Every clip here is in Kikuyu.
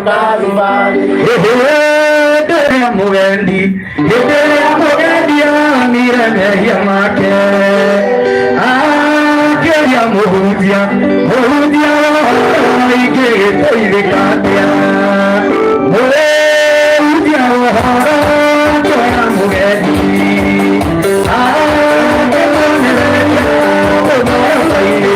Kalvari. Hĩndĩ ĩrĩa mũgendi, hĩndĩ ĩrĩa mũgendi onire mehia make, akĩũria mũhunjia, mũhunjia ingĩgĩteithĩka atĩa? Mũhunjia ũhoro akĩoya mũgendi, akĩmuonereria mũtharaba-inĩ.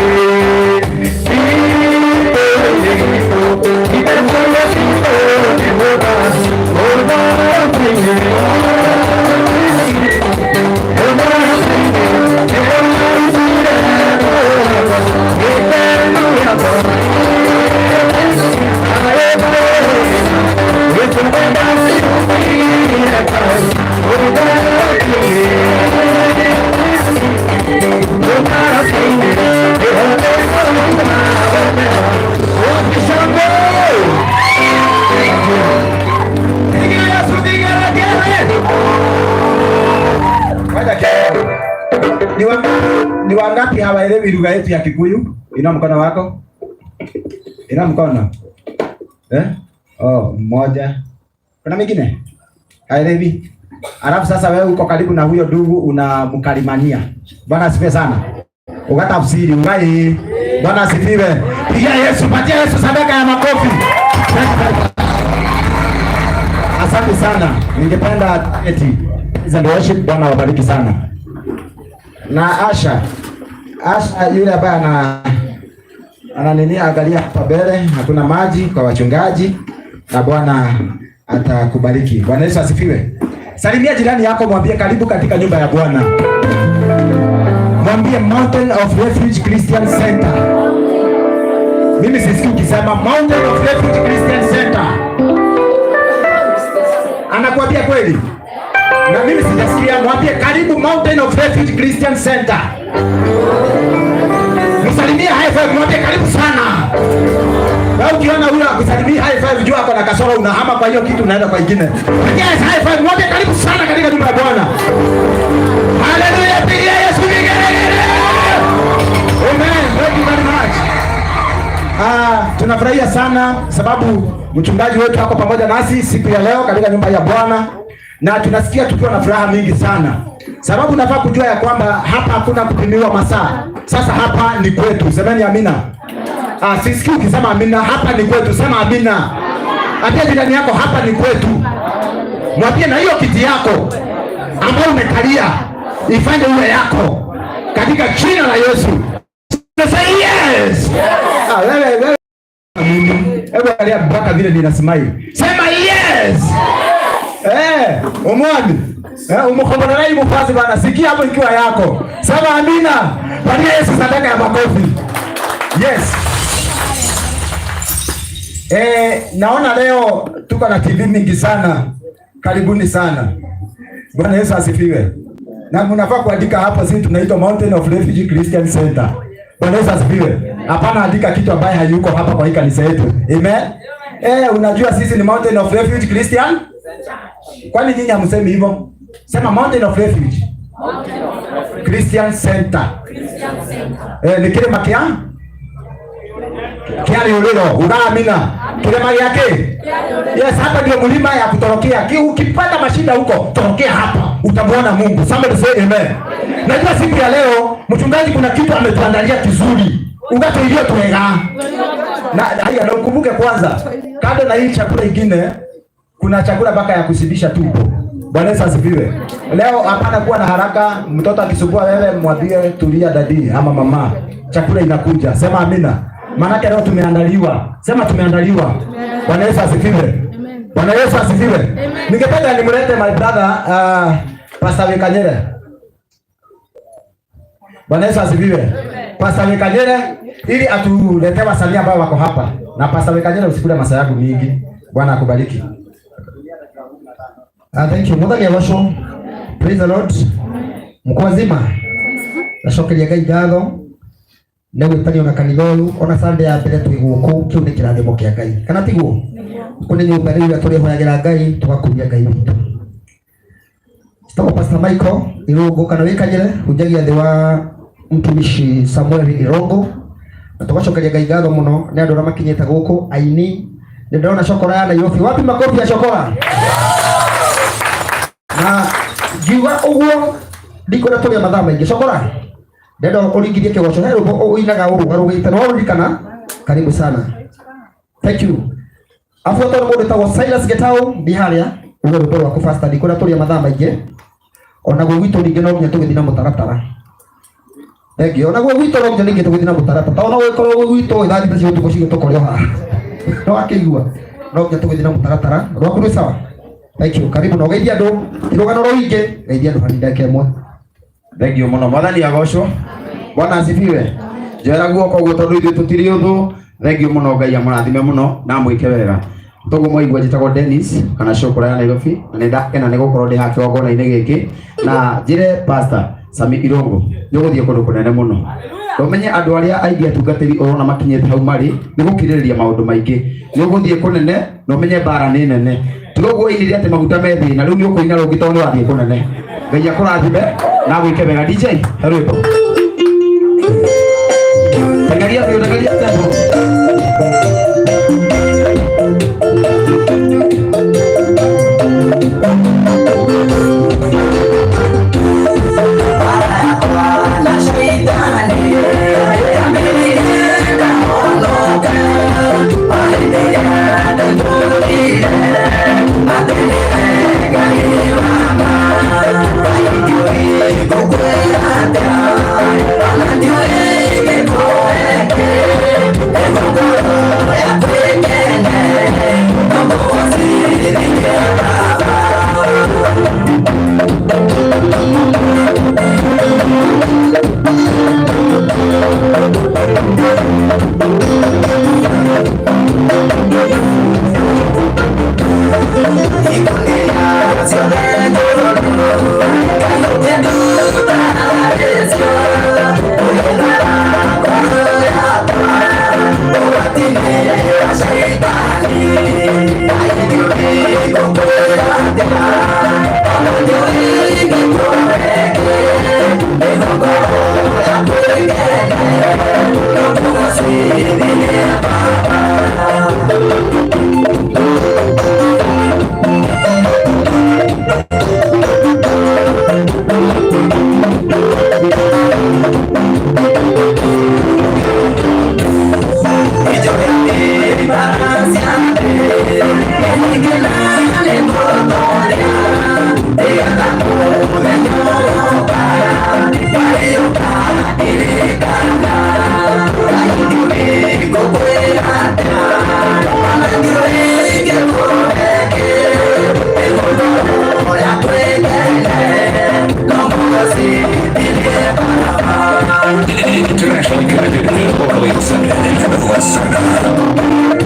Ni wangapi hawaelewi lugha yetu ya Kikuyu? Inua mkono wako. Inua mkono. Eh? Oh, mmoja. Kuna mwingine? Haelewi. Alafu sasa wewe uko karibu na huyo ndugu unamkalimania. Bwana asifiwe sana. Ukatafsiri ungai. Bwana asifiwe. Pigia Yesu, patia Yesu sadaka ya makofi. Asante sana. Ningependa eti praise and worship. Bwana wabariki sana. Na Asha, Asha yule ambaye ana nini, angalia hapa mbele, hakuna maji kwa wachungaji, na Bwana atakubariki. Bwana Yesu asifiwe. Salimia jirani yako, mwambie karibu katika nyumba ya Bwana. Mwambie Mountain of Refuge Christian Center. Mimi sisikii ukisema Mountain of Refuge Christian Center. Anakuambia kweli? Na mimi sijasikia. Mwambie karibu Mountain of Refuge Christian Center. Msalimie high five, mwambie karibu sana. Na ukiona huyo akusalimia high five, jua ako na kasoro, unahama kwa hiyo kitu unaenda kwa ingine. Pigia Yesu high five, mwambie karibu sana katika nyumba ya Bwana. Haleluya, pigia Yesu vigelegele. Amen. Thank you very much. Ah, tunafurahia sana sababu mchungaji wetu ako pamoja nasi siku ya leo katika nyumba ya Bwana, na tunasikia tukiwa na furaha mingi sana, sababu nafaa kujua ya kwamba hapa hakuna kupimiwa masaa. Sasa hapa ni kwetu. Semeni amina. Ah, sisikii ukisema amina. Hapa ni kwetu, sema amina. Ambia jirani yako hapa ni kwetu. Mwambie na hiyo kiti yako ambayo umekalia ifanye iwe yako katika jina la Yesu. Say yes. Ah, wewe wewe mimi. Hebu angalia mpaka vile nina smile. Sema yes. Eh, omwami. Eh, umukhobolera imufazi bana, sikia hapo ikiwa yako. Sema amina. Patia Yesu sadaka ya makofi. Yes. Eh, naona leo tuko na TV mingi sana. Karibuni sana. Bwana Yesu asifiwe. Na mnafaa kuandika hapo, sisi tunaitwa Mountain of Refuge Christian Center. Bwana Yesu asifiwe. Hapana andika kitu ambaye hayuko hapa kwa hii kanisa yetu. Amen. Eh, unajua sisi ni Mountain of Refuge Christian? Kwani nyinyi hamsemi hivyo? Sema Mountain of Refuge Christian Center. Eh, ni kilima kia kia rĩũrĩro uga amina. Kilima gĩa kĩ? Yes, hapa ndio mlima ya kutorokea. Ukipata mashinda huko, torokea hapa, utamwona Mungu. Somebody say amen. Najua siku ya leo mchungaji kuna kitu ametuandalia kizuri. Ugatuirio twega. Na haya, na ukumbuke kwanza, kando na hii chakula ingine, kuna chakula mpaka ya kushibisha tumbo. Bwana Yesu asifiwe. Leo hapana kuwa na haraka. Mtoto akisumbua wewe, mwambie tulia daddy ama mama, chakula inakuja. Sema amina. Maanake leo tumeandaliwa. Sema tumeandaliwa. Bwana Yesu asifiwe. Bwana Yesu asifiwe. Ningependa nimlete my brother Pastor Wekanyere. Bwana Yesu asifiwe. Pastor Wekanyere ili atuletee wasanii ambao wako hapa. Na Pastor Wekanyere, usikule masaa yangu mingi. Bwana akubariki. Ah, thank you. Mwathani agocwo. Praise the Lord. Mkuu wazima. Nacokeria Ngai ngatho nĩ gwĩtanio na kanitha ũyũ ona Sunday ya mbere twĩ gũkũ kĩu nĩ kĩrathimo kĩa Ngai, kana tiguo? Kũ nĩ nyũmba rĩu ĩrĩa tũrĩhoyagĩra Ngai tũgakuria Ngai witũ. Njĩtagwo Pastor Michael Irungu kana wĩkanyĩre, hunjagia thĩ wa mtumishi Samuel Irongo, na tũgacokeria Ngai ngatho mũno nĩ andũ arĩa makinyĩte gũkũ, aini Nĩ ndĩrona cokora ya Nairobi. Wapi makofi ya cokora? Na ngiuga ũguo ndikwenda tũgĩe mathaa maingĩ. Cokora, ndenda ũringithie kĩgoco he rwĩmbo ũinaga ũrũgarũgĩte no ũririkana. Karibu sana, thank you. Abuatwo nĩ mũndũ wĩtagwo Silas Getau ndi harĩa uge rwĩmbo rwaku faster, ndikwenda tũrĩe mathaa maingĩ. Onaguo gwitũ ningĩ no nginya tũgĩthiĩ na mũtaratara. Thank you. Onaguo gwitũ no nginya ningĩ tũgĩthiĩ na mũtaratara, tondũ no gũgĩkorwo gwitũ thaa 6 cia ũtukũ cigĩtũkore o haha no akĩigua no nginya tũgĩthiĩ na mũtaratara. Rwaku rwĩ sawa. Thank you. Karibu na ũgeithie andũ, ti rũgano rũingĩ, geithia andũ hanini ndagĩka ĩmwe. Thank you muno. Mwathani agocwo. Bwana asifiwe. Njoera guoko ũguo tondũ ithuĩ tũtirĩ ũthũ. Thank you muno. Ngai amũrathime mũno na amwĩke wega. Toguo mwaigua, njĩtagwo Dennis kana Cũkũra ya Nairobi, na nĩ ndakena nĩ gũkorwo ndĩ haha kĩgongona-inĩ gĩkĩ, na njĩre Pastor Sami Irungu nĩ ũgũthiĩ kũndũ kũnene mũno. Ũmenye andũ arĩa aingĩ atungatĩri ũrona makinyĩte hau marĩ nĩ gũkirĩrĩria maũndũ maingĩ. Nĩ ũgũthiĩ kũnene na ũmenye mbara nĩ nene. Tiga ũguo ũinire atĩ maguta me thĩna, rĩu nĩ ũkũina rũngĩ tondũ nĩ wathiĩ kũnene. Ngai akũrathime na agwĩke wega. DJ, he rwĩmbo. Tengeria biũ, tengeria tempo. Internationally committed, locally accepted, and nevertheless signed.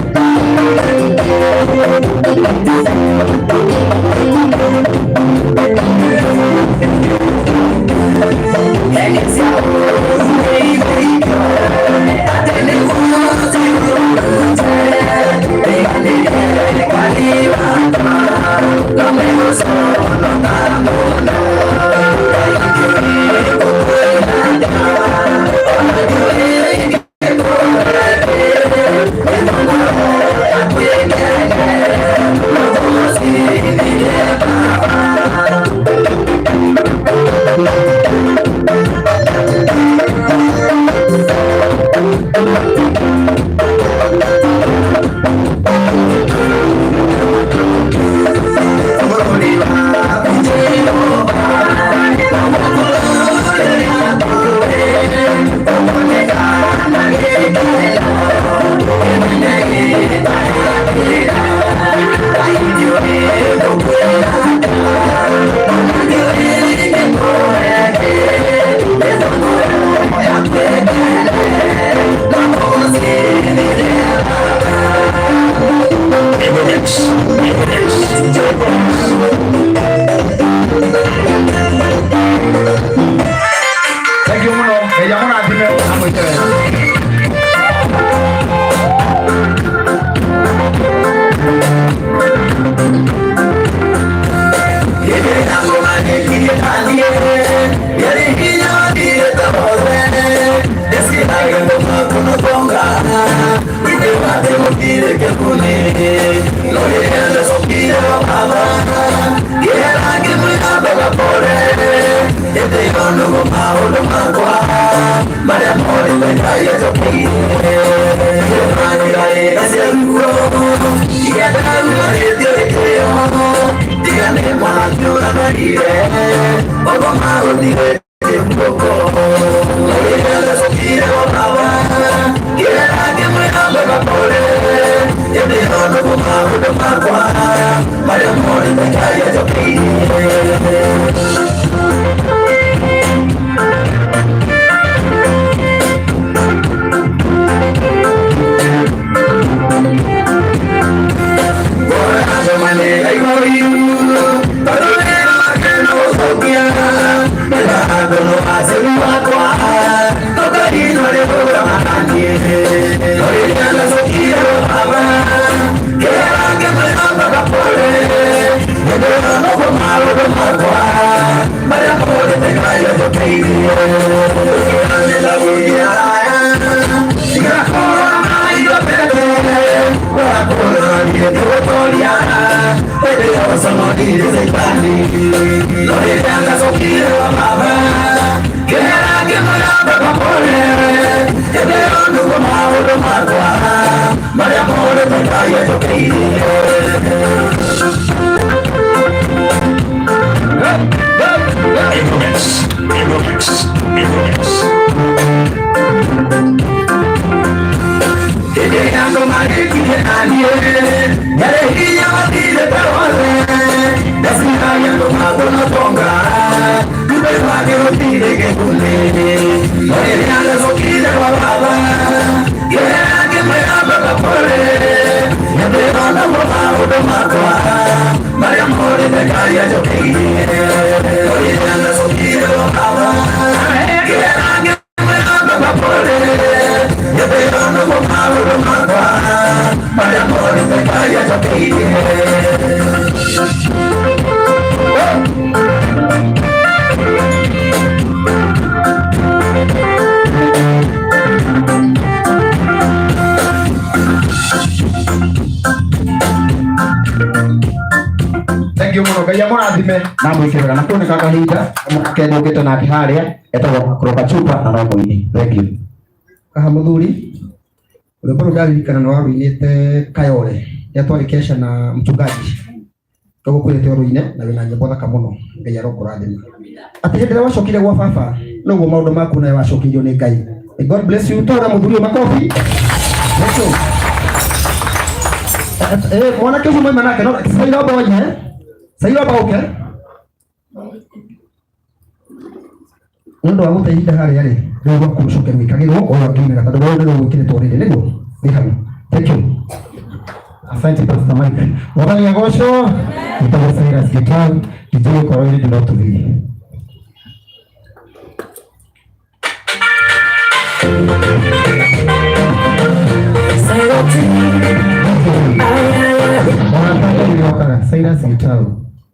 In the mix. In the mix. Thank you muno. Ngai amũrathime na amwĩke wega. Na mwikiraga na kuoneka kahinda mukakendukite nake haria etagwo kuroka chupa na no muini. Thank you. Kaha muthuri rwimbo rũu ndaririkana nĩ warũinĩte Kayole rĩrĩa twarĩ kesha na mchungaji tũgũkwĩrĩte ũrũine na wĩna nyĩmbo thaka mũno. Ngai arokũrathima. Atĩ hĩndĩ ĩrĩa wacokire gwa baba noguo maũndũ maku nawe wacokeirio nĩ Ngai. May God bless you. Tũhũre mũthuri ũyũ makobi. Thank you. Mwanake ũcio mwaima nake no Saira oime. Saira oke. Nĩ ũndũ wa gũte ihinda harĩa rĩ, rĩu gwaku ũcoke wĩkagĩrwo o ũngĩumĩra tondũ wewe nĩwe gwĩkĩrĩtwo rĩrĩ nĩguo wĩ hau. Thank you. Asante Pastor Mike. Mwathani agocwo. Nĩtagwo Cyrus Gitau, DJ korwo ĩrĩ no tũthiĩ. Cyrus Gitau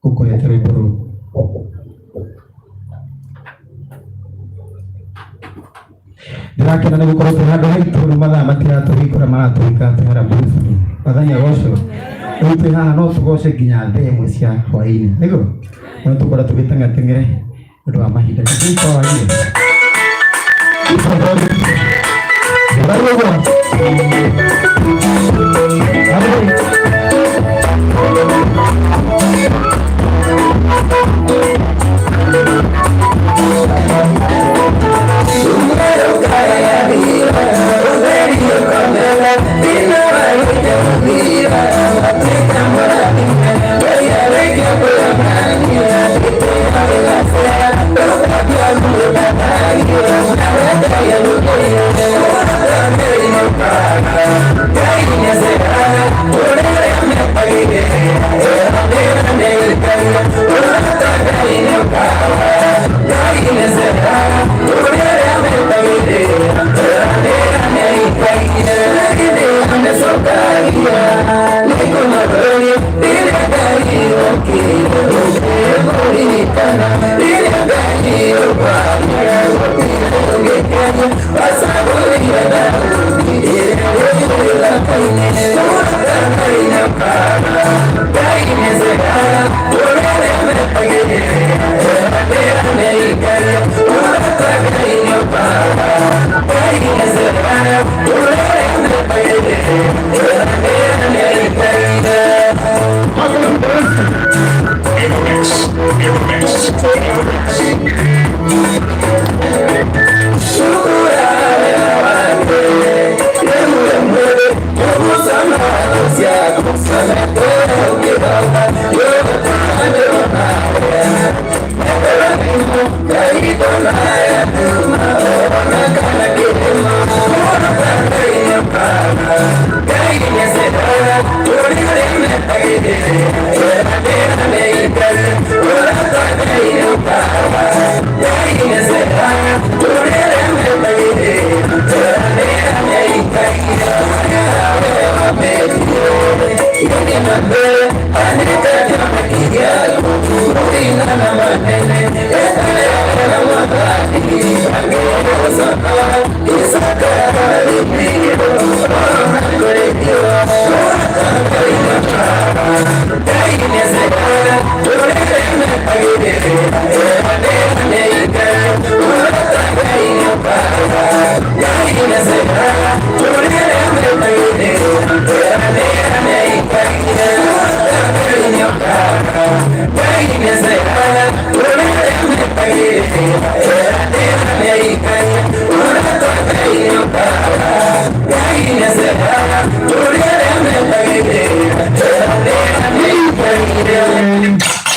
ũkũrete rwĩmbo rũu. Ndirakena nĩ gũkorwo twĩ handũ haitũ rĩu mathaa matiratũhingũra maratũhingũra twĩ harĩa Bruce. Mwathani agocwo. Rĩu twĩ haha no tũgoce nginya thaa ĩmwe cia hwaĩ-inĩ nĩguo no tũkorwo tũgĩteng'ateng'ere nĩ ũndũ wa mahinda.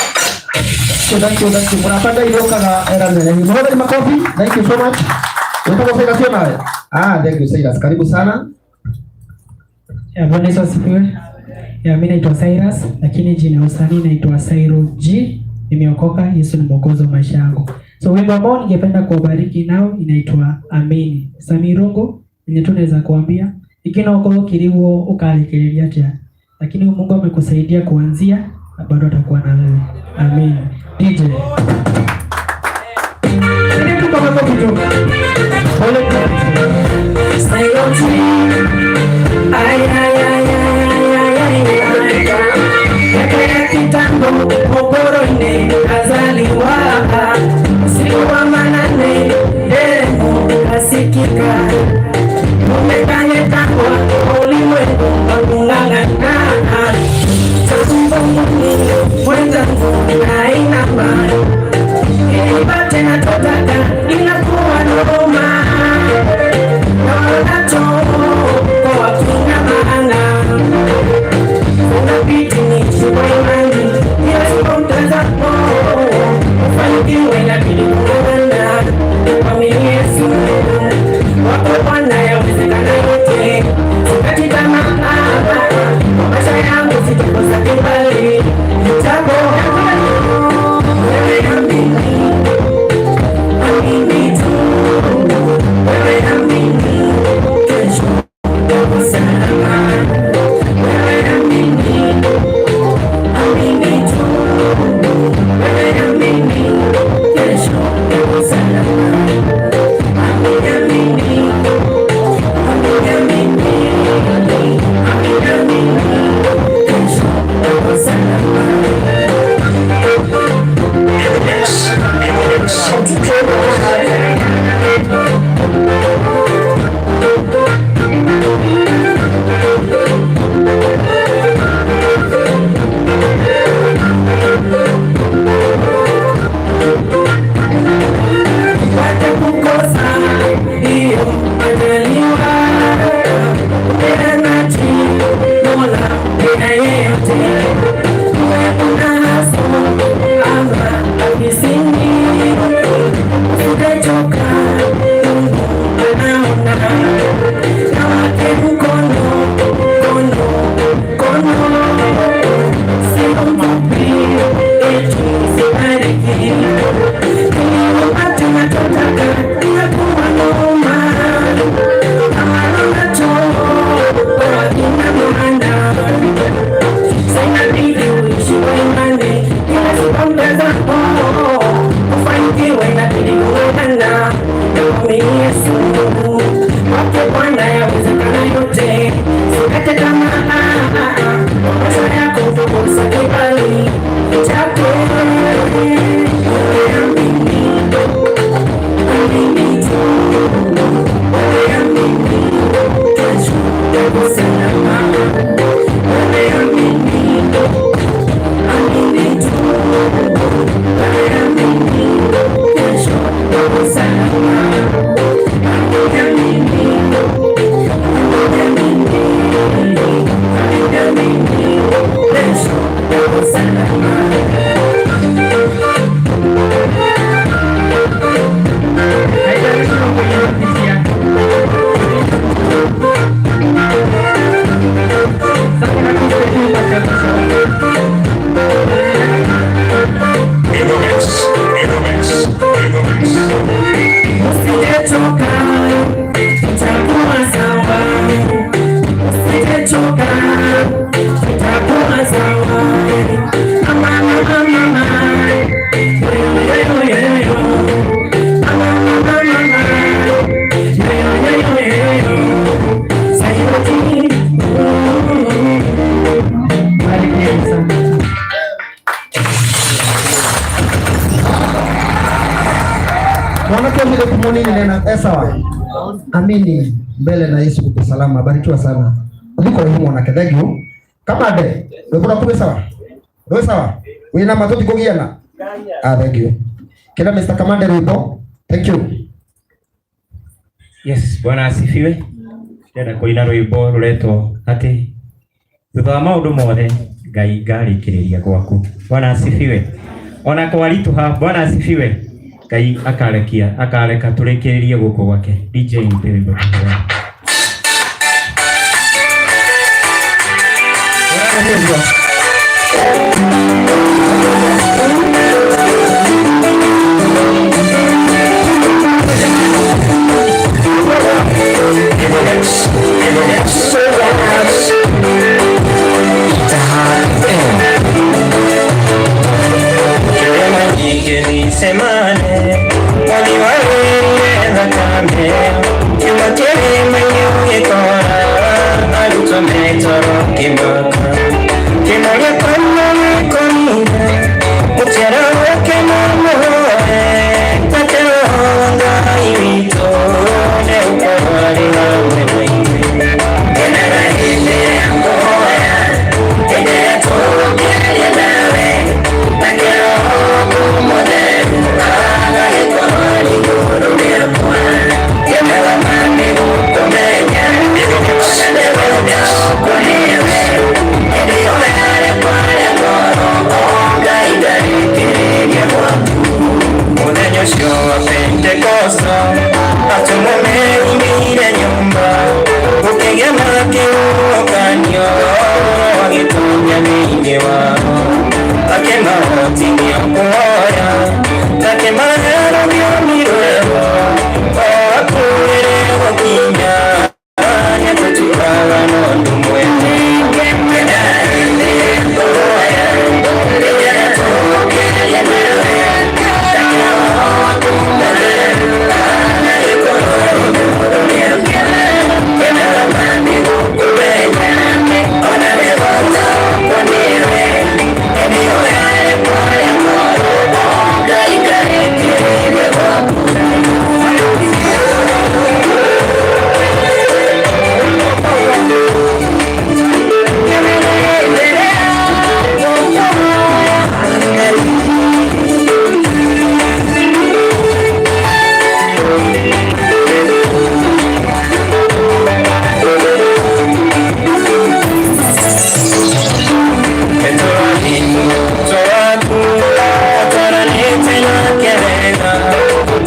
Thank you, thank you. Mnapanda ile kana era nene. Mnaona makofi? Thank you so much. Unataka kufika sio nawe? Ah, thank you Cyrus. Karibu sana. Bwana Yesu asifiwe. Mimi naitwa Cyrus, lakini jina usanii naitwa Cyro G. Nimeokoka, Yesu ni mwokozi wa maisha yangu. So wimbo ambao ningependa kuwabariki nao inaitwa Amini. Samirongo yenye tu naweza kuambia ikina uko kiriwo ukalikiriria atia. Lakini Mungu amekusaidia kuanzia na bado atakuwa na wewe. Amen. DJ. Ay, ay, ay, ay, ay, ay, ay, ay. Kitambo mokoroine azaliwa usiku wa manane nderemo kasikika umekanyekangwa ulimwengu wakung'ang'ana takumbunguni mwenzangu nainama ilipate natotaka inakuwa noma naonato kwa wakina maana In the mix, in the mix, in the mix. Usijechoka, itakuwa sawa. Usijechoka, itakuwa sawa. Mama, mama, mama. Yo, yo, yo, yo, yo. Mama, mama, mama. Yo, yo, yo, yo, yo. Sayoti. Barikiwe sana. Mwanake vile kumonini nena esawa. Amini mbele na Yesu kuko salama. Barikiwa sana. Ndiko hiyo mwanake, thank you. Kama de, ndiko kuwe sawa. Ndio sawa. Wina matoti kugiana. Ah, thank you. Kila Mr. Commander rwimbo. Thank you. Yes, Bwana asifiwe. Ndĩrenda kũina rwĩmbo rũretwo atĩ thutha wa maũndũ mothe Ngai ngarĩkĩrĩria gwaku. Bwana asifiwe. Ona kwaritũha, Bwana asifiwe. Ngai akarekia akareka tũrĩkĩrĩrie gũkũ gwake. DJ nipe rwĩmbo tũkũrĩa. In the mix, in the mix, in the mix. Semane waliwawerie thakame kiuma kĩrĩma-inĩ ũgĩkora arutwo metoro kĩmaka kĩno gĩkoma gĩkonire mũciaro wake mũmũhoe take roho wa Ngai witũ nĩgũkorwo arĩ hamwe na ithuĩ. Ngenaga hĩndĩ ya kũhoya, hĩndĩ ĩrĩa tũngĩaria nawe, take roho waku mũtheru agagĩkorwo arĩ igũrũ rĩakwa. Ngenaga ma nĩ gũkũmenya, ona nĩwe ũtaũkwo nĩwe. Hĩndĩ ĩyo yarekwa ngoro, Ngai ndarĩkĩrĩria gwaku. Mũthenya ũcio wa Pentekosto, atũmwo meimĩire nyũmba, gũkĩgĩa na kĩhuhũkanio, agĩtonya thĩinĩ wao, akĩmahotithia kuoya, akĩmahe rũthiomi rwerũ, o akuĩre gũkinya, nĩtũtuaga na ũndũ mwene.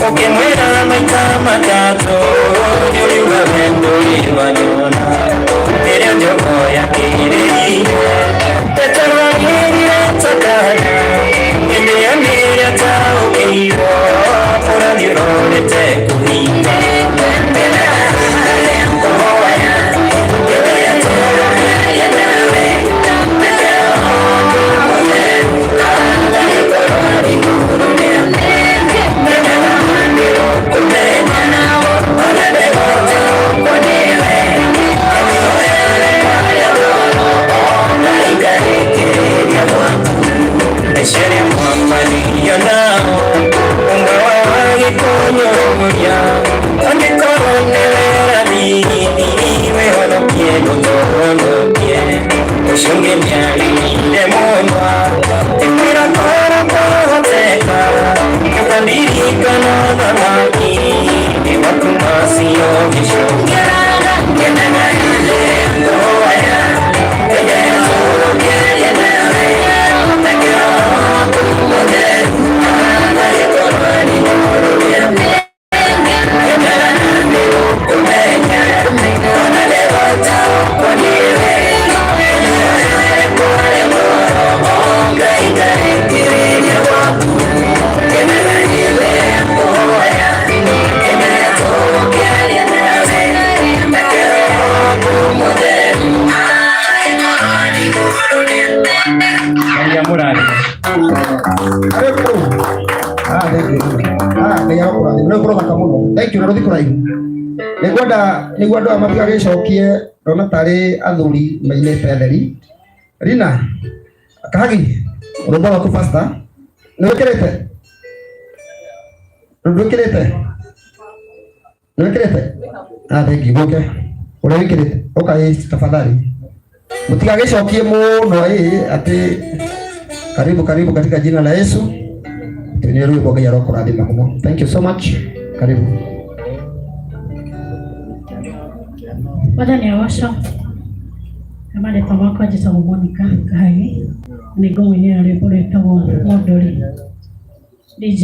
Ukimwĩra maita matatũ nĩũriuga we ndũrĩwanyona ĩrĩa njogo yakĩrĩire Petero agĩrire takana hĩndĩ ĩyo nĩrĩo ataũkĩirwo ũrathiĩ ũrorete kũhinga. Karibu. Ah, thank you. Ah, Ngai arokũrathima. Nĩ ũkũrothaka mũno. Thank you na rũthi kũraihu. Nĩngwenda nĩguo andũ aya matigagĩcokie ndona tarĩ athuri mainĩte theri. Rina, Kahagi, rwĩmbo rwaku pastor. Nĩ wĩkĩrĩte? Ndwĩkĩrĩte? Nĩ wĩkĩrĩte? Ah, thank you. Gũke. Ũrĩa wĩkĩrĩte. Ũka ĩ tafadhali. Mũtigagĩcokie mũno ĩ atĩ karibu karibu katika jina la Yesu. Tunie rwĩmbo Ngai arokũrathima mũno. Thank you so much. Karibu. Mwathani agocwo. Na marĩtwa makwa njĩtagwo Monica Kahagi. Nĩ ngũmũinĩra rwĩmbo rwĩtagwo Mũndũri. DJ.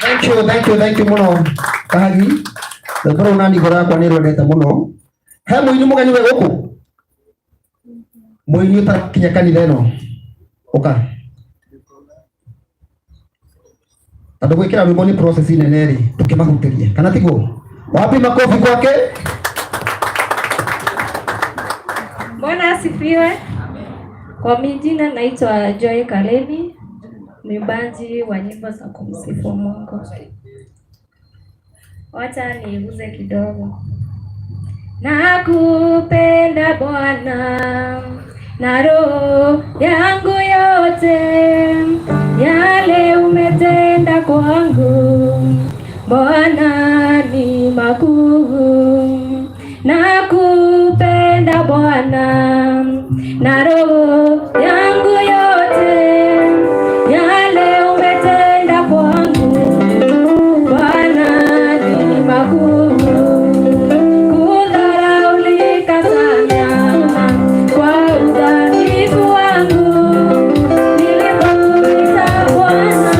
Thank you, thank you, thank you muno. Kahagi. Rwĩmbo rũu nani ngoro yakwa nĩ rwendete mũno. He mũini mũgeni wĩ gũkũ? Mũini ũtarakinya kanitha ĩno. Ũka. Tondũ gwĩkĩra rwĩmbo nĩ process nene rĩ, tũkĩmahutĩrie. Kana tiguo? Wapi makofi kwake? Bwana asifiwe. Kwa majina naitwa Joy Kalemi, mwimbaji wa nyimbo za kumsifu Mungu. Wacha niiguze kidogo. Nakupenda Bwana na roho yangu yote, yale umetenda kwangu Bwana ni makuu. Nakupenda Bwana na roho yangu yote, yale umetenda kwangu Bwana ni makuu. Kudharaulika sana kwa udhaifu wangu, nilikuita Bwana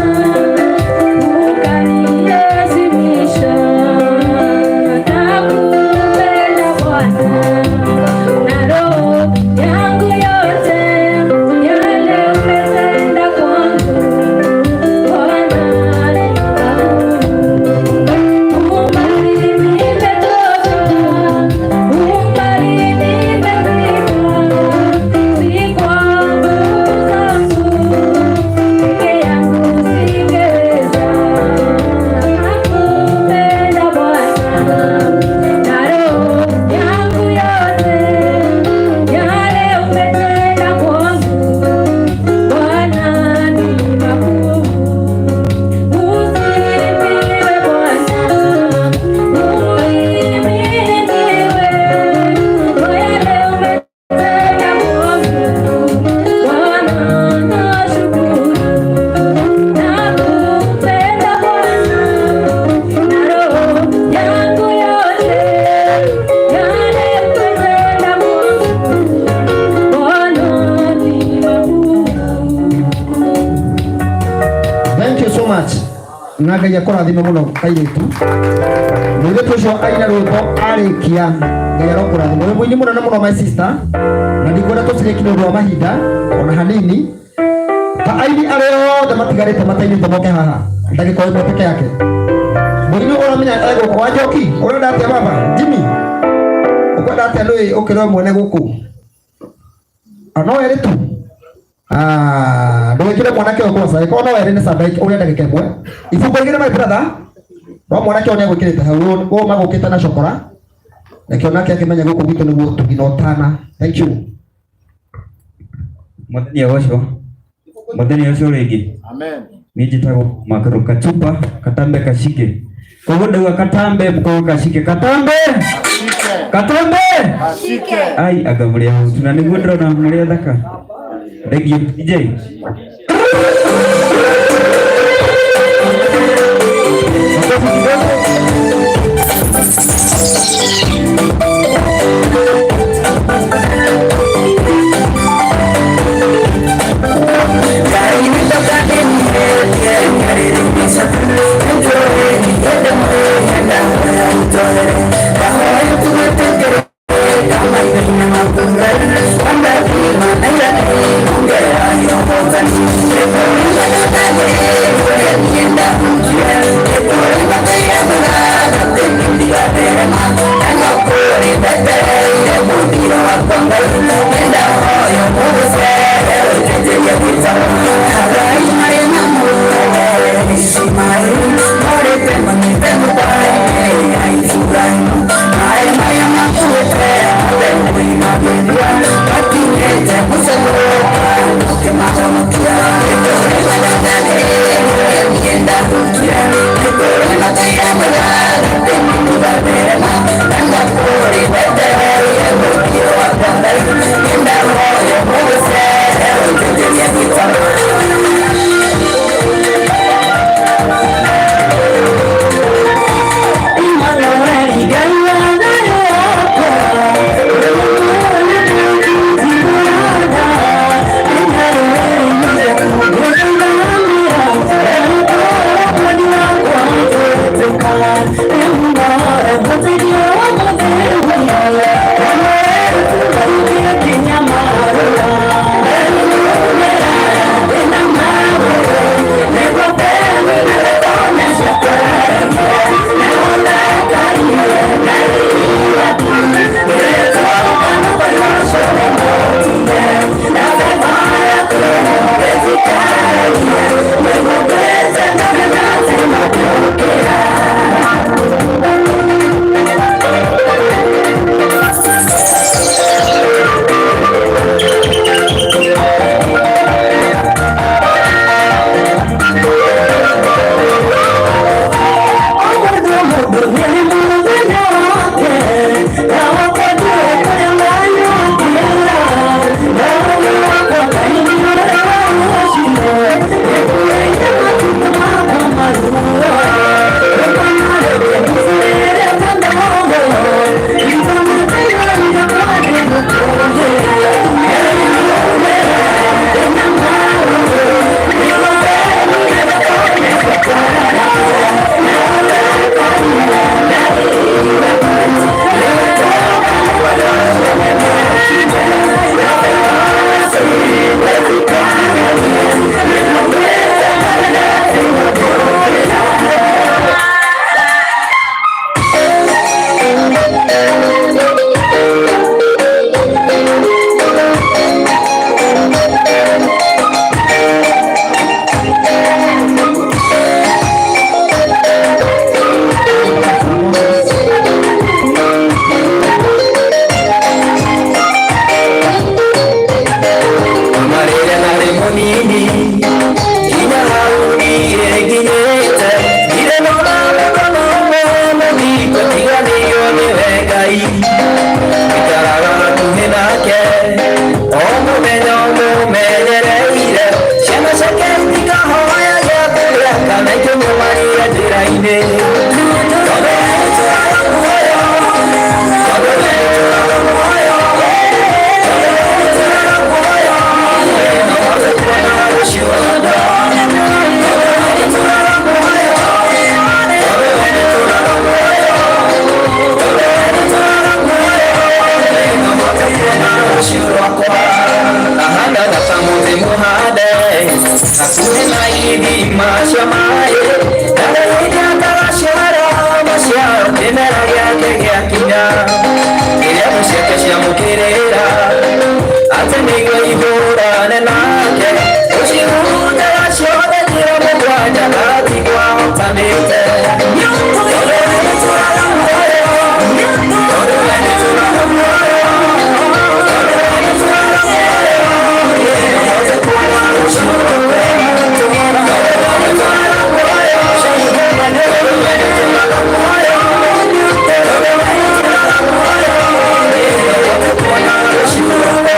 much. Na Ngai akũrathime mũno kairĩtu. Mũirĩtu ũcio aina rwĩmbo arĩkia, Ngai arokũrathima. Wĩ mũini mũnene mũno my sister, na ndikwenda tũcirĩki nĩ ũndũ wa mahinda ona hanini. Ta aini arĩa othe matigarĩte matainĩte moke haha ndagĩka ĩmwe peke yake. Mũini ũramenya egũkũ wa Njoki, ũrenda atĩa baba? Jimmy, ũkwenda atĩa nĩ ũkĩrwo mwene gũkũ? No erĩ tu. Ah, ndũgĩkĩre mwanake ũyũ kwanza, ĩkorwo no erĩ nĩ sanda ũrĩa ndagĩka ĩmwe. Ibungo igĩrĩ my brother, no mwanake ũyũ nĩegwĩkĩrĩte hau, ũyũ magũkĩte na cokora. Nakĩo nake akĩmenya gũkũ gwitũ nĩguo ũtugi na ũtana. Thank you. Mũthenya ũcio, mũthenya ũcio rĩngĩ. Amen. Niĩ njĩtagwo Makaro Kachupa Katambe Kashike. Koguo ndauga Katambe mkogo Kashike. Katambe! Katambe! Kashike. Ai anga mũrĩ ahutu na nĩguo ndĩrona mũrĩ athaka. Thank you DJ. Makofi kidogo. Thank you. Ithima cia maĩ na maciaro kĩmera gĩake gĩakinya kĩrĩa thũ ciake ciamũkĩrĩra atĩ nĩguo ihũrane nake ũcihutaga ciothe njĩra mũgwanja atigwo ahotanĩte. Tondũ we nĩtũraga muoyo, tondũ we nĩtũraga muoyo, tondũ we nĩtũraga muoyo, hote kuona rũciũ rwega. Tondũ we nĩtũraga muoyo, tondũ we nĩtũraga muoyo, tondũ we nĩtũraga muoyo, hote kuona rũciũ rwega.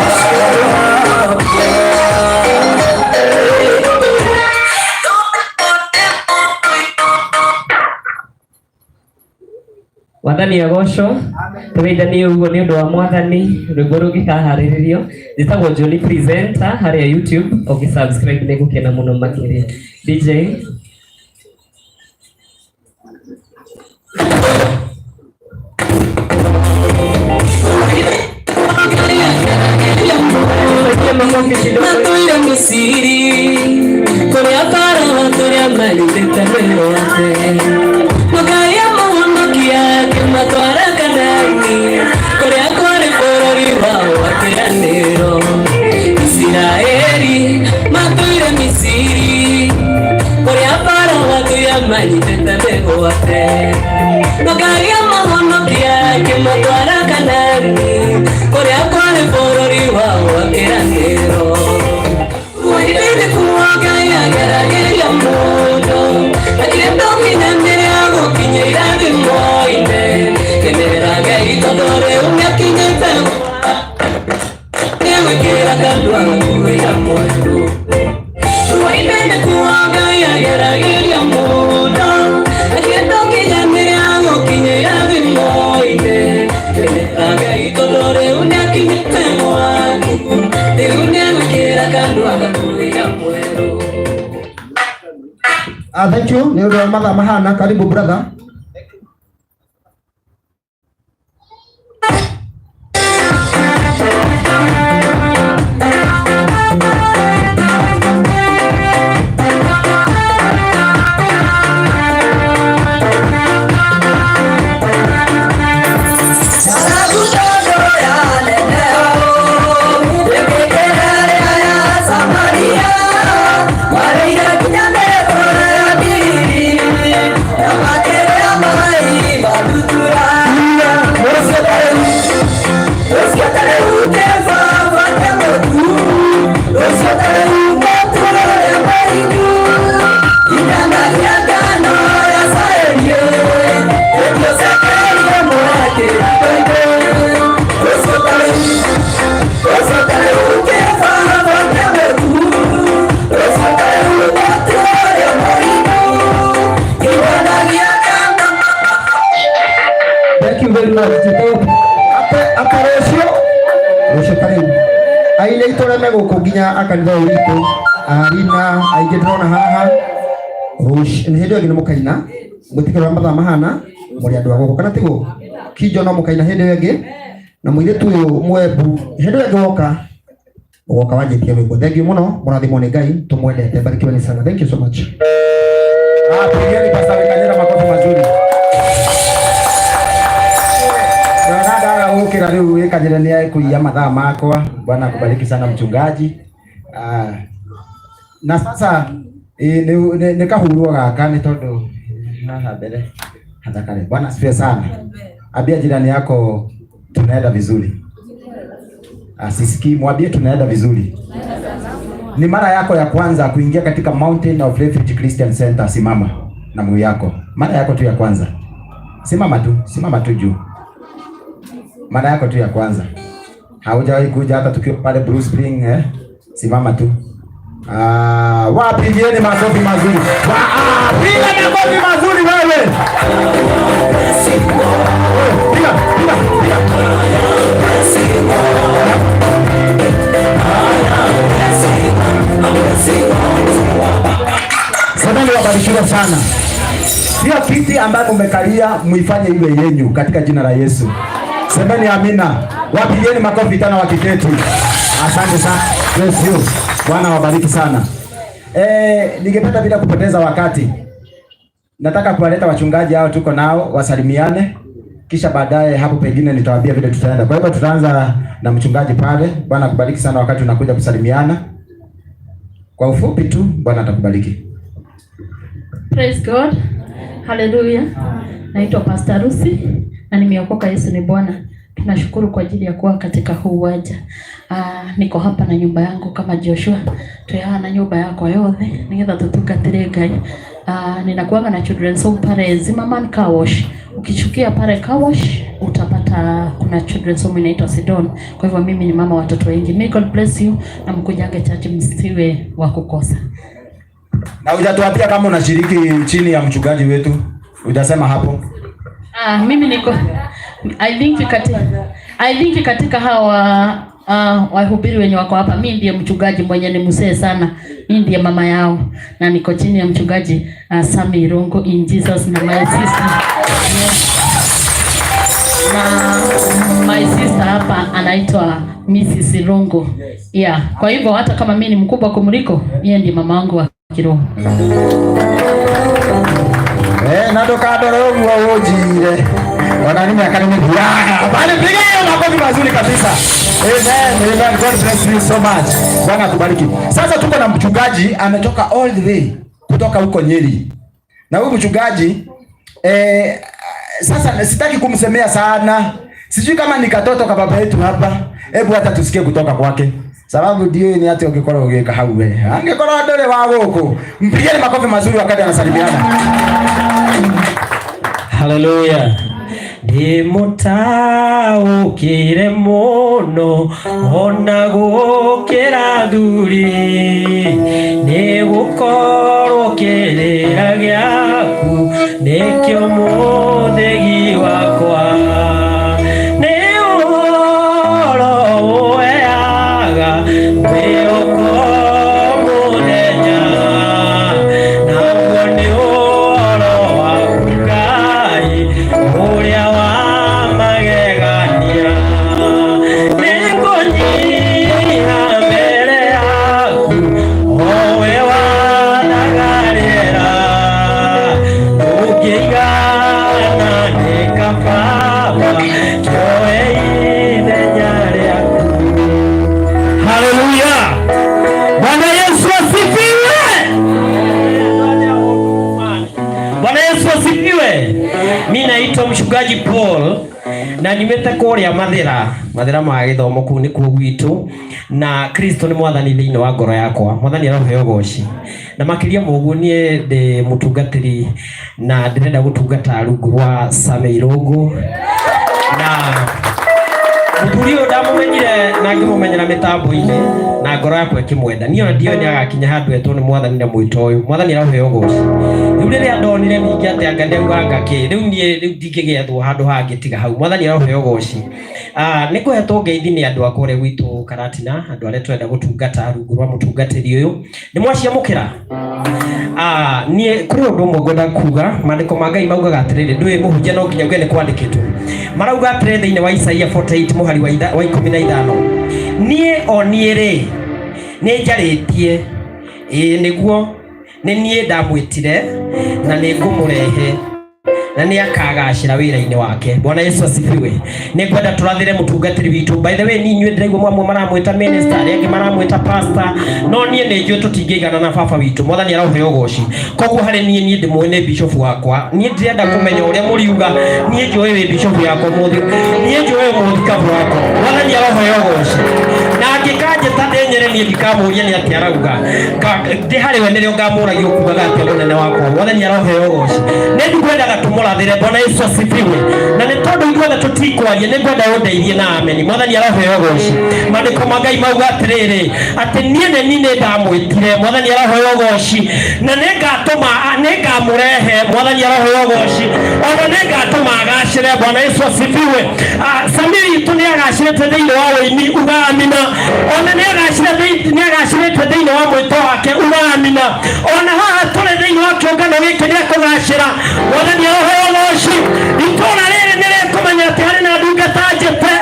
Mwathani agocwo. Tũgeithanie ũguo nĩ ũndũ wa Mwathani. Rwĩmbo rũngĩkaharĩrĩrio, njĩtagwo Johnny Presenter harĩa YouTube, ũngĩ subscribe nĩ gũkena mũno makĩria. DJ. Matũire Misiri kũrĩa Farao tũrĩa manyitĩte mĩgwate, Ngai amũhonokia akĩmatwara Kanaani kũrĩa kwarĩ bũrũri wao wa kĩĩranĩro. Isiraeli matũire Misiri kũrĩa Farao tũrĩa manyitĩte mĩgwate, Ngai amũhonokia akĩmatwara Kanaani kũrĩa kwarĩ bũrũri wao wa kĩĩranĩro. Wairĩrĩ kuwa Ngai ageragĩria mũndũ akĩenda ũkinyanĩre gũkinya irathimo-inĩ. Kenera Ngai tondũ rĩu nĩakinyĩte nĩegwĩkĩra kanua gakuĩra mwerũ. Wairĩrĩ kuwa Ngai ageragĩria mũndũ akĩenda ũkinyanĩre gũkinya irathimo-inĩ. Kenera Ngai tondũ rĩu nĩakinyĩte gwaku, rĩu nĩegwĩkĩra kanua gakuĩra mwerũ. Ah, thank you. Nĩ ũndũ wa mathaa mahana. Karibu, brother. Thank you very much. Ate rũciũ rũciũ ta rĩu aini aitũ arĩa me gũkũ nginya a kanitha ũyũ witũ arina aingĩ ndĩrona haha rũciũ nĩ hĩndĩ ĩyo ĩngĩ nĩ mũkaina mwĩtĩkĩro wa mathaa mahana mũrĩ andũ a gũkũ kana tiguo kinjo no mũkaina hĩndĩ ĩyo ĩngĩ na mũirĩtu ũyũ mwembu hĩndĩ ĩyo ĩngĩ woka ũgoka wanjĩtie rwĩmbo. Thank you mũno, mũrathimwo nĩ Ngai, tũmwendete, barikiweni sana. Thank you so much. Ah, pigieni Pastor Wikanyira makofi mazuri. Ndona ndaga gũkĩra rĩu Wikanyira nĩ ekũiya mathaa makwa. Bwana akubariki sana, mchungaji. Ah, na sasa nĩ kahurwo gaka nĩ tondũ haha mbere hathakare. Bwana asifiwe sana. Ambia jirani yako tunaenda vizuri. Asisikii, mwambie tunaenda vizuri. Ni mara yako ya kwanza kuingia katika Mountain of Refuge Christian Center, simama na mguu yako. Mara yako tu ya kwanza. Simama tu juu. Mara yako tu ya kwanza. Haujawahi kuja hata tukiwa pale Blue Spring, eh? Simama tu. Ah, wapigieni makofi mazuri. Piga makofi mazuri wewe. Piga, piga, piga. Semeni wabarikiwe sana. Hiyo kiti ambayo mmekalia muifanye iwe yenyu katika jina la Yesu. Semeni amina. Wapigieni makofi tena wakiketi. Asante sana. Bless you. Bwana wabariki sana. Ningependa bila kupoteza wakati, nataka kuwaleta wachungaji hao tuko nao wasalimiane, kisha baadaye hapo pengine nitawaambia vile tutaenda. Kwa hivyo tutaanza na mchungaji pale. Bwana akubariki sana wakati unakuja kusalimiana. Kwa ufupi tu, Bwana atakubariki. Praise God. Hallelujah. Naitwa Pastor Lucy na nimeokoka. Yesu ni Bwana. Tunashukuru kwa ajili ya kuwa katika huu uwanja. Niko hapa na nyumba yangu kama Joshua. Twĩ na nyumba yakwa yothe nigetha tutungatire Ngai. Ninakuanga na children's home pale Zimmerman Car Wash. Ukishukia pale Car Wash utapata kuna children's home inaitwa Sidon. Kwa hivyo mimi ni mama watoto wengi. May God bless you na mkujange church, msiwe wa kukosa. Na hujatuambia kama unashiriki chini ya mchungaji wetu. Hujasema hapo. Mimi niko I think katika hawa wahubiri wenye wako hapa, mi ndiye mchungaji mwenye ni mzee sana. Mi ndiye mama yao na niko chini ya mchungaji Sami Irungu in Jesus na my sister. Na my sister hapa anaitwa Mrs. Irungu. Yeah, kwa hivyo hata kama mi ni mkubwa kumliko, yeye ndiye mama wangu wa kiroho. Na ndukandore ũguo ũnjire. Ona ni miaka nĩ mĩthiaga. Bali piga hiyo makofi mazuri kabisa. Amen. Amen. God bless you so much. Bwana akubariki. Sasa tuko na mchungaji ametoka all the way kutoka huko Nyeri. Na huyu mchungaji sasa sitaki kumsemea sana. Sijui kama ni katoto ka baba yetu hapa. Hebu hata tusikie kutoka kwake. Sababu ndio ni ati ũngĩkorwo ũgĩka hau we. Angĩkorwo ndũrĩ wa gũkũ. Mpigieni makofi mazuri wakati anasalimiana. Haleluya. Ndĩmũtaũkĩre mũno ona gũkĩra thuri, nĩ gũkorwo kĩrĩra gĩaku nĩkĩo mũthĩgi wakwa, nĩ ũhoro ũheaga mwĩhoko mũthenya, naguo nĩ ũhoro waku Ngai ũrĩa wa magegania. Nĩngũnyiha mbere yaku owe wathaga rĩera, ndũngĩigana nĩ kababa kĩoe ithenya rĩaku. Haleluya! Bwana Yesu asifiwe! Bwana Yesu asifiwe. Mi naitwa mchungaji Paul na nyumĩte kũrĩa Mathĩra, Mathĩra ma gĩthomo, kũu nĩkuo gwitũ, na Kristo nĩ mwathani thĩinĩ wa ngoro yakwa. Mwathani aroheo goci. Na makĩria ma ũguo niĩ ndĩ mũtungatĩri na ndĩrenda gũtungata rungu rwa Same Irũngũ, na mũthuri ũyũ ndamũmenyire na ngĩmũmenyera mĩtambo-inĩ na ngoro yakwa ĩkĩmwenda. Niĩ ona ndiũĩ nĩ agakinya handũ etwo nĩ mwathani na mwĩto ũyũ. Mwathani aroheo goci. Rĩu rĩrĩa ndonire ningĩ atĩ anga nĩauga anga kĩ rĩu niĩ rĩu ndingĩgĩethwo handũ hangĩ tiga hau. Mwathani aroheo goci. Nĩ ngũhetwo ngeithi nĩ andũ a kũrĩa gwitũ Karatina, andũ arĩa tũrenda gũtungata rungu rwa mũtungatĩri ũyũ. Nĩ mwaciamũkĩra? Niĩ kũrĩ ũndũ ũmwe ngwenda kuga. Maandĩko ma Ngai maugaga atĩrĩrĩ, ndũĩ mũhunjia no nginya uge nĩ kwandĩkĩtwo. Marauga atĩrĩrĩ thĩinĩ wa Isaia 48 mũhari wa 15, niĩ o niĩ rĩ nĩ njarĩtie, ĩĩ nĩguo nĩ niĩ ndamwĩtire na nĩ ngũmũrehe na nĩ akagacĩra wĩra-inĩ wake. Bwana Yesu asifiwe. Nĩ ngwenda tũrathĩre mũtungatĩri witũ. By the way, ni inyuĩ ndĩraigua mwamwe maramwĩta minister, arĩa angĩ maramwĩta pastor, no niĩ nĩ njũĩ tũtingĩigana na baba witũ. Mwathani aroheo goci. Koguo harĩ niĩ, niĩ ndĩmũĩ nĩ bishop wakwa. Niĩ ndirenda kũmenya ũrĩa mũriuga, niĩ njũĩ wĩ bishop yakwa mũthi, niĩ njũĩ mũthikabu wakwa. Mwathani aroheo goci. Na angĩkanjĩta ndĩnyere, niĩ ndikamũria nĩ atĩa arauga. Ndĩ harĩ we nĩrĩo ngamũragia ũkugaga atĩa mũnene wakwa. Mwathani aroheo goci. Nĩ ngwendaga tũmũrathĩre. Bwana Yesu asifiwe. Na nĩ tondũ ithuothe tũtikwaria, nĩ ngwenda ũndeithie na ameni. Mwathani aroheo goci. Maandĩko ma Ngai mauga atĩrĩrĩ, atĩ niĩ nĩ niĩ nĩ ndamwĩtire. Mwathani aroheo goci. Na nĩ ngatũma, nĩ ngamũrehe. Mwathani aroheo goci. Ona nĩ ngatũma agacĩre. Bwana Yesu asifiwe. Samiri witũ nĩ agacĩrĩte thĩinĩ wa ũini, uga amina. Ona nĩ agacĩrĩte thĩinĩ wa mwĩto wake, uga amina. Ona haha tũrĩ thĩinĩ wa kĩũngano gĩkĩ nĩ ekũgacĩra. Mwathani aroheo goci. Itũũra rĩrĩ nĩ rĩkũmenya atĩ harĩ na ndungata njĩte.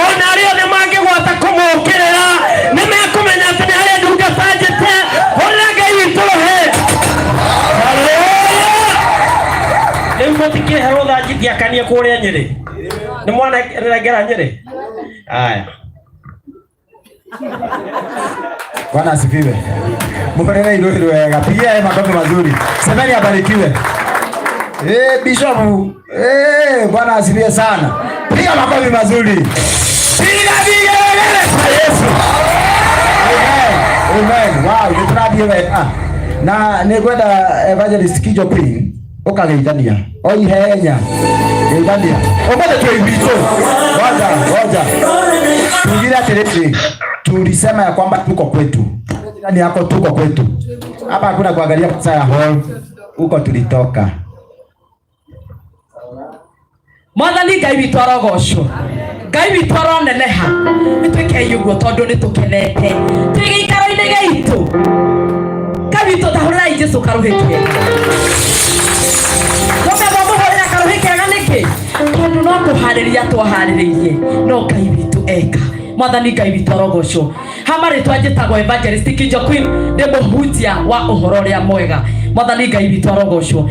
Ona arĩa othe mangĩgwata kũmũũkĩrĩra nĩ mekũmenya atĩ nĩ harĩ ndungata njĩte. Hũrĩra Ngai witũ Mũtikĩhe rũtha ngĩakanie kũrĩa Nyĩrĩ. Nĩ mwanengera Nyĩrĩ? Aya. Bwana asifiwe. Muhorere iruhi wega. Pigia yeye makofi mazuri. Semeni abarikiwe. Bishop. Bwana asifiwe sana. Piga makofi mazuri. Piga vigelegele kwa Yesu. Amen. Amen. Wow, nĩ tũrathiĩ wega. Na nĩ ngwenda Evangelist Kijo Queen ũkageithania. O ihenya. Geithania. Ũmũthĩ twĩ gwitũ. Ngoja, ngoja. Tugire atĩrĩrĩ, tulisema ya kwamba tuko kwetu. Jirani yako tuko kwetu. Hapa hakuna kuangalia saa ya hall. Huko tulitoka. Mwathani Ngai witũ arogocwo. Ngai witũ aroneneha. Nĩ twĩkei ũguo tondũ nĩ tũkenete. Twĩ gĩikaro-inĩ gĩitũ. Ngai witũ tahũrĩrai Jesũ karũhĩ kega. Tũmethwo mũhũrĩra karũhĩ kega nĩkĩ? Tondũ no kũharĩria twaharĩrĩirie no Ngai witũ eka. Mwathani Ngai witũ arogocwo. Ha marĩtwa njĩtagwo Evangelist Kijo Queen, ndĩ mũhunjia wa ũhoro ũrĩa mwega. Mwathani Ngai witũ arogocwo.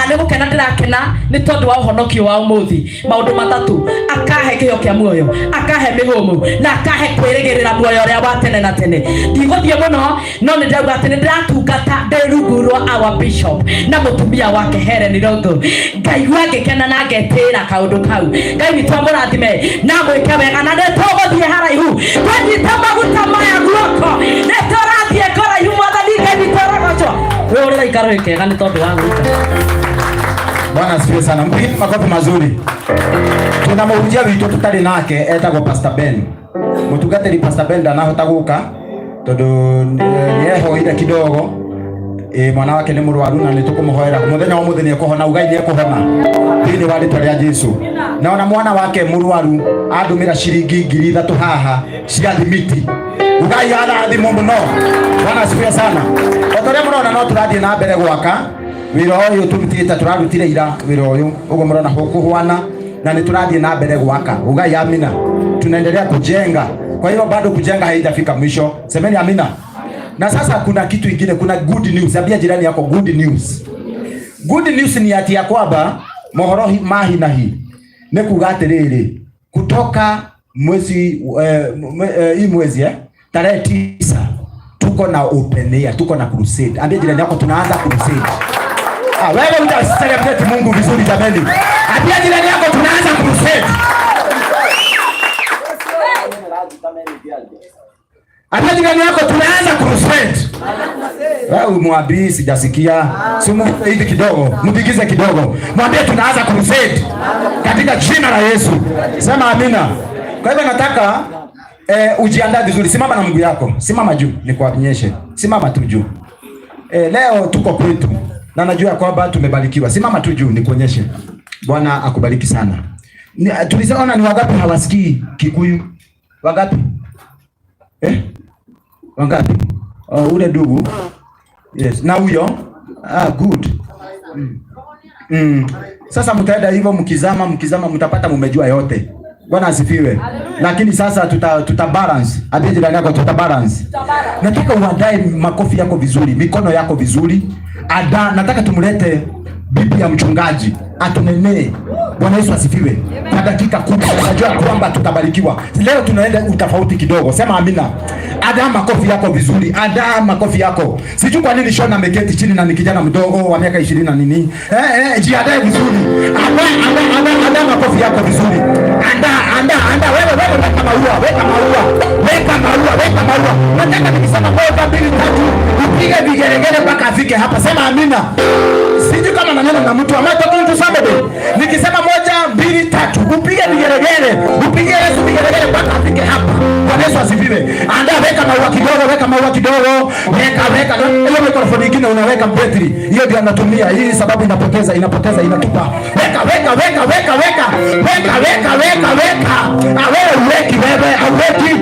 Nĩ gũkena ndĩrakena nĩ tondũ wa ũhonokio wa ũmũthĩ. Maũndũ matatũ, akahe kĩheo kĩa muoyo, akahe mĩhũmũ, na akahe kwĩrĩgĩrĩra muoyo ũrĩa wa tene na tene. Ndigũthiĩ mũno, no nĩ ndĩrauga atĩ nĩ ndĩratungata ndĩ rungu rwa our bishop na mũtumia wake Helen Irũngũ. Ngaigua ngĩkena na ngetĩĩra kaũndũ kau. Ngai witũ amũrathime na amwĩke wega, na nĩ tũgũthiĩ haraihu. Twanyita maguta maya guoko, nĩ tũrathiĩ kũraihu. Mwathani Ngai witũ arogocwo. Wĩhũrĩre ikarũhĩ kega nĩ tondũ wa gwĩka. Bwana asifiwe sana. Mpige makofi mazuri. Tuna mũhunjia witũ tũtarĩ nake etagwo Pastor Ben. Mũtungatĩri Pastor Ben ndanahota gũka tondũ nĩehoire kidogo. Mwana wake nĩ mũrwaru na nĩtũkũmũhoera. Mũthenya wa ũmũthĩ nĩekũhona, ugai nĩekũhona thĩinĩ wa rĩtwa rĩa Jesũ. Na ona mwana wake mũrwaru andũmĩra ciringi 3,000 haha cia thimiti. Ugai arathimwo mũno. Bwana asifiwe sana. O ta ũrĩa mũrona no tũrathiĩ na mbere gwaka wĩra ũyũ tũrutĩte, tũrarutire ira wĩra ũyũ ũguo mũrona kũhwana, na nĩ tũrathiĩ na mbere gwaka. Ugai amina. Tunaendelea kujenga. Kwa hiyo bado kujenga haijafika mwisho. Semeni amina. Na sasa kuna kitu ingine, kuna good news. Ambia jirani yako good news. Good news ni ati ya kwamba mohoro ma hi na hi nĩ kuga atĩrĩrĩ, kutoka mwezi hii mwezi tarehe 9 tuko na open air, tuko na crusade. Ambia jirani yako tunaanza crusade. Wewe uta celebrate Mungu vizuri jameni. Ambia jirani yako tunaanza crusade. Ambia jirani yako tunaanza crusade. Wewe umwambie sijasikia. Si hivi kidogo, mpigize kidogo. Mwambie tunaanza crusade katika jina la Yesu. Sema amina. Kwa hivyo nataka ujiandae vizuri. Simama na mguu yako. Simama juu nikuonyeshe. Simama tu juu. Leo tuko kwetu na najua kwamba tumebarikiwa. Simama tu juu nikuonyeshe. Bwana akubariki sana. Tulizaona ni wangapi hawasikii Kikuyu? Wangapi? Wangapi? Ule ndugu. Yes. Na huyo? Good. Sasa mtaenda hivyo mkizama mtapata mmejua yote. Bwana asifiwe. Lakini sasa tuta balance. Ambia jirani yako tuta balance. Nataka uandae makofi yako vizuri, mikono yako vizuri. Nataka tumlete bibi ya mchungaji atunenee. Bwana Yesu asifiwe. Kwa dakika 10 najua kwamba tutabarikiwa. Leo tunaenda utofauti kidogo. Sema amina. Andaa makofi yako vizuri. Andaa makofi yako. Sijui kwa nini Shona ameketi chini na ni kijana mdogo wa miaka 20 na nini. Jiandae vizuri. Andaa makofi yako vizuri. Andaa. Wewe weka maua, weka maua. Weka maua, weka maua. Nataka nikisema 1 2 3 upige vigelegele mpaka afike hapa. Sema amina. Sijui kama nanena na mtu. Am I talking to somebody? Nikisema 1 2 3 upige vigelegele, upige Yesu vigelegele mpaka afike hapa. Bwana Yesu asifiwe. Andaa, weka maua kidogo, weka maua kidogo, weka. Hiyo microphone nyingine unaweka battery. Hiyo ndio anatumia. Hii sababu inapoteza, inatupa. Weka. Weka. Wewe uweki, wewe hauweki.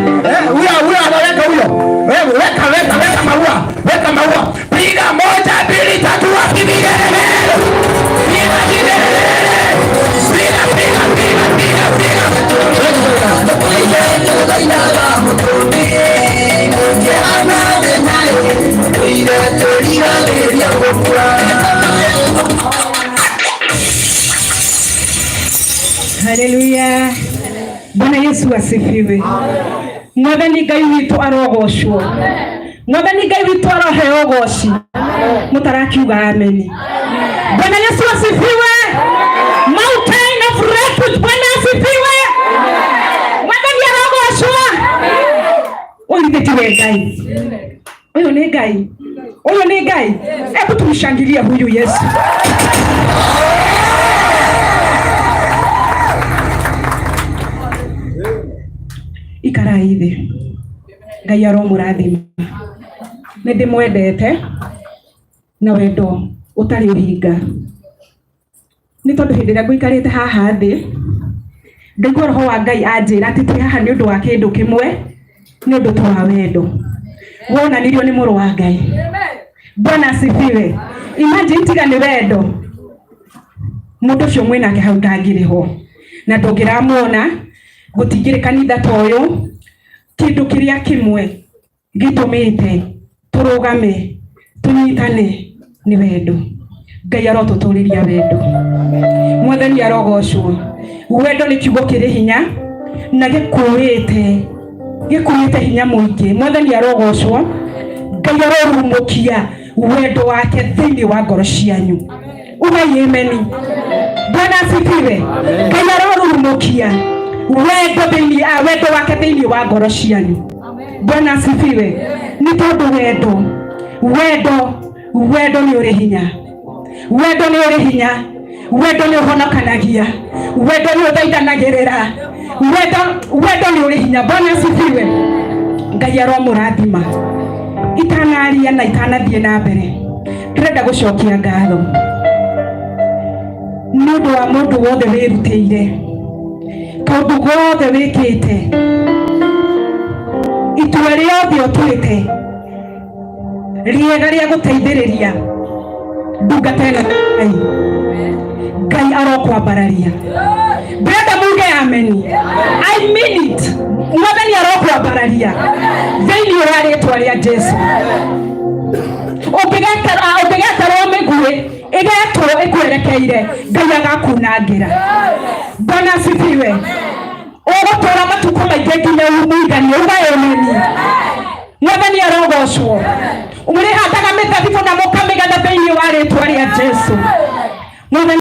Huyo anaweka huyo. Wewe weka maua. Weka maua. Piga 1 2 3 wapi vigelegele. Piga vigelegele. Piga. Haleluya. Bwana Yesu asifiwe. Mwathani Ngai witũ arogocwo. Mwathani Ngai witũ aroheo ũgoci. Mũtarakiuga ameni. Bwana Yesu asifiwe. Mountain of Refuge, Bwana asifiwe. Mwathani arogocwo. Ũyũ githĩ tiwe Ngai? Ũyũ nĩ Ngai. Ũyũ nĩ Ngai. Hebu tumshangilie huyu Yesu. Ikarai thĩ. Ngai aromũrathima. Nĩ ndĩmwendete na wendo ũtarĩ ũhinga. Nĩ tondũ hĩndĩ ĩrĩa ngũikarĩte haha thĩ, ngaigua roho wa Ngai anjĩra atĩ twĩ haha nĩ ũndũ wa kĩndũ kĩmwe, nĩ ũndũ tu wa wendo wonanirio nĩ mũrũ wa Ngai. Bwana asifiwe. Imagine tiga nĩ wendo mũndũ ũcio mwĩnake hau ndangĩrĩ ho na ndũngĩramuona gũtingĩrĩ kanitha ta ũyũ. Kĩndũ kĩrĩa kĩmwe gĩtũmĩte tũrũgame tũnyitane nĩ wendo. Ngai arotũtũrĩria wendo. Mwathani arogocwo. Wendo nĩ kiugo kĩrĩ hinya na gĩkuĩte gĩkuĩte hinya mũingĩ. Mwathani arogocwo. Ngai arorumũkia wendo wake thĩinĩ wa ngoro cianyu. Ugai ameni. Bwana asifiwe. Ngai arorumũkia wendo thĩinĩ wendo wake thĩinĩ wa ngoro cianyu. Bwana asifiwe. Nĩ tondũ wendo wendo wendo nĩ ũrĩ hinya. Wendo nĩ ũrĩ hinya. Wendo nĩ ũhonokanagia. Wendo nĩ ũthaithanagĩrĩra. Wendo wendo nĩ ũrĩ hinya. Bwana asifiwe. Ngai aromũrathima. Itanaria na itanathiĩ na mbere, ndĩrenda gũcokia ngatho nĩ ũndũ wa mũndũ wothe wĩrutĩire, kaũndũ gothe wĩkĩte, itua rĩothe ũtuĩte rĩega rĩa gũteithĩrĩria ndungata ĩno Ngai. Ngai arokwambararia. Ndĩrenda muge ameni. I mean it. Mwathani arokwambararia thĩinĩ wa rĩtwa rĩa Jesu. Ũngĩgeterwo mĩguĩ ĩgetwo ĩkwerekeire, Ngai agakunangĩra. Bwana asifiwe. Ũgũtũra matukũ maingĩ nginya mũiganie. Uga ameni. Mwathani arogocwo. Mũrĩhandaga mĩthabibũ na mũkamĩgetha thĩinĩ wa rĩtwa rĩa Jesu. Mwathani.